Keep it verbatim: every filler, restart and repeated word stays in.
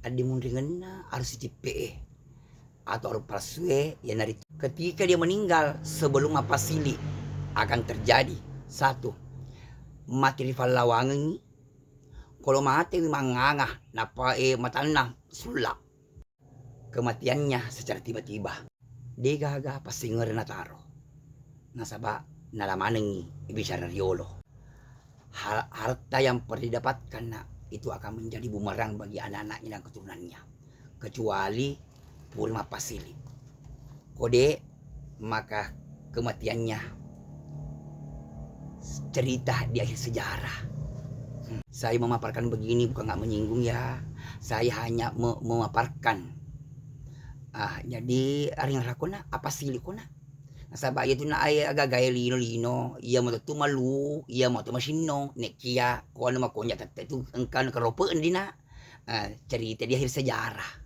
Addimunringenna arung sicippe'e atau arung palsue, iyanaritu ketika dia meninggal sebelum mappasili akan terjadi, satu, mati rifallawangengngi, kolo matewi manganga, nappa, eh, matanna sulla. Kematiannya secara tiba-tiba. Degaga passingereng nataro. Nasaba nala manengngi bicara riolo. Har-, harta yang pernah didapatkan, Nak, itu akan menjadi bumerang bagi anak-anaknya dan keturunannya. Kecuali pura mappasili. Kode, maka kematiannya cerita di akhir sejarah. Hmm. Saya memaparkan begini bukan nggak menyinggung ya. Saya hanya me-, memaparkan. Ah, jadi aring rakona apa silikona? Nasaba iya tu na ai aga-agae lino-lino, iya moto tu malu, iya moto masinno, nekkia ko anu makonja tette tu engka kerope endina. Ah, cerita di akhir sejarah.